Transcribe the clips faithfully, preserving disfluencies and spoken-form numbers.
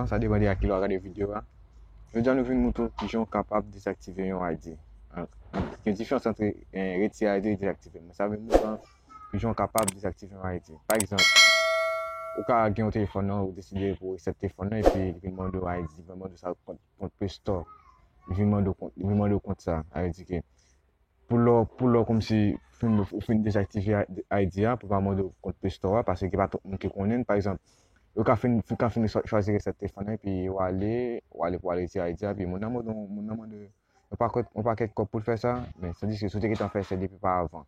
Sa depann de a ki lè w ap gade videyo a. Jodi a nou vin montre w kijan w kapab dezaktive yon I D. Gen diferans ant retire I D e dezaktive. Mwen sa vin montre w kijan w kapab dezaktive yon I D. Pa egzanp, ou ka gen yon telefòn nan, ou deside pou w reset telefòn nan, epi li vin mande w I D, li vin mande w sa kont, kont Play Store. Li vin mande w kont, li vin mande w kont sa. Sa vle di ke pou lè, pou lè kòmsi fin, ou fin dezaktive I D a, pou pa mande w kont Play Store a, paske gen pa tout moun ki konnen. Pa egzanp, yo ka fin, fin, ka fin chwazi reset telefòn nan, epi yo ale, yo ale pou ale retire I D a, epi moun nan mande, moun nan mande yon pakèt, yon pakèt kòb pou l fè sa, men tandis ke si w te gentan fè sa depi pa avan,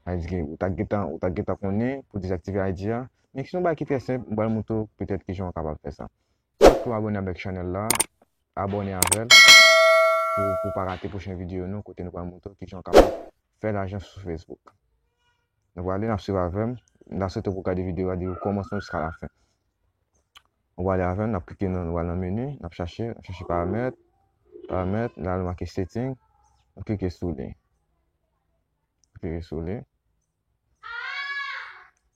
sa vle di ke ou ta gentan, ou ta gentan konnen pou dezaktive I D a. Men se yon bagay ki trè senp, m pral montre w petèt kijan w kapab fè sa. Tou abòne avèk chanèl la, abòne avè l pou, pou pa rate pwochen videyo nou, kote nou pral montre w kijan w kapab fè lajan sou Facebook. Nou prale, n ap swiv avè m. N ap swete pou w gade videyo a depi kòmansman jiska lafen. Nou prale avè m, n ap klike nan, nou pral nan meni, n ap chache, n ap chache paramèt, paramèt, la nou make setting, nou klike sou li. Nou klike sou li.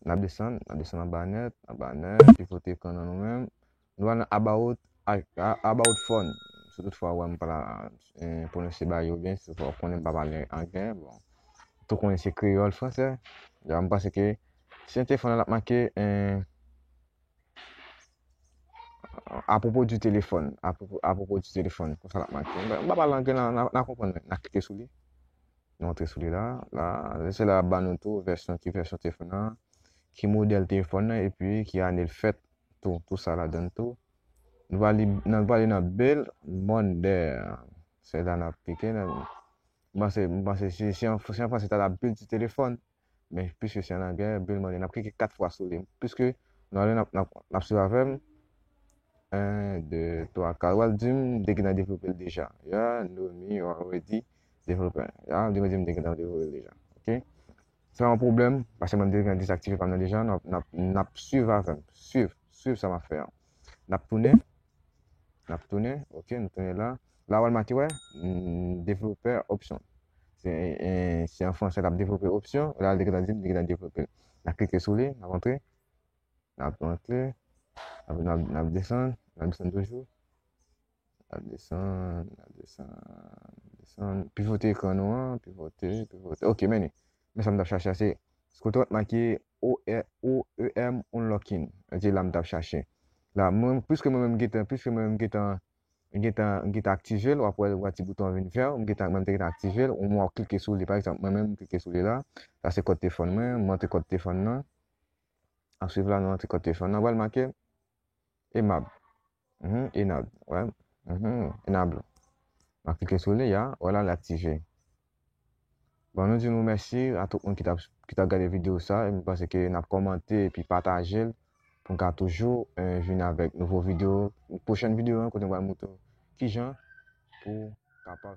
N ap desann, n ap desann anba nèt, anba nèt, pivote ekran nan nou menm. Nou al nan about, a, a, about phone. Si toutfwa ou wè m pa la, eh, pwononse bagay yo byen, si toutfwa ou konnen m pa pale anglè, bon. Tou konnen se kreyòl, fransè. Ya, m panse ke se yon telefòn la l ap make, eh, apwopo di telefòn, apwopo, apwopo di telefòn, konsa l ap make. M pa, m pa pale anglè, n a, n a, n a konprann, n a klike sou li. Nou antre sou li la, la, se la y ap ba nou tou vèsyon, ki vèsyon telefòn nan, ki modèl telefòn nan, epi ki ane l fèt tou, tou sa ladan l tou. Nou prale, nou prale nan Build Monday. Se la n ap klike, m panse, m panse si, si an, si an fransè ta la build ti telefòn, men piske se an anglè, Build Monday, n ap klike kat fwa sou li. Piske nou ale, n ap, n ap, n ap swiv avè m. En, de, twa, kat. Ou al di m, m te gentan devlope l deja. Ya, Nomi, you already developer. Ya, ou te di m te gentan devlope l deja. Ok? Se pa yon pwoblèm, paske mwen m te gentan dezaktive pa m nan deja. N ap, n ap, n ap swiv avè m. Swiv, swiv sa m ap fè an. N ap tounen. N ap tounen. Ok, nou tounen la. La, ou al make, wè, mm, developer option. Se, e, se an fransè, l ap devlope opsyon. La, li gentan di m, li gentan devlope l. N ap klike sou li, n ap antre. N ap rantre, n ap, n ap, n ap desann, n ap desann toujou. N ap desann, n ap desann, desann. Pivote ekran nou an, pivote, pivote. Ok, men li. Men sa m t ap chache a, se kote w t make O E M Unlocking. Se la m t ap chache. La, mwen, piske mwen menm gentan, piske mwen menm gentan, gentan, gentan aktive l, w ap wè, w ap wè ti bouton an vin vè, m gentan, mwen te gentan aktive l, ou mwen w klike sou li, pa egzanp, mwen menm m klike sou li la, sa se kòd telefòn mwen, m antre kòd telefòn nan, ap swiv la, nou antre kòd telefòn nan, w al make enable. Mhm, enable, wè. Mhm, enable. M ap klike sou li, ya, wè la, l aktive. Bon, nou di nou mèsi a tout moun ki t ap, ki t ap gade videyo sa, e m panse ke n ap kòmante epi pataje l pou n ka toujou, eh, vin avèk nouvo videyo, pwochèn videyo an, kote m pral montre w kijan pou w kapab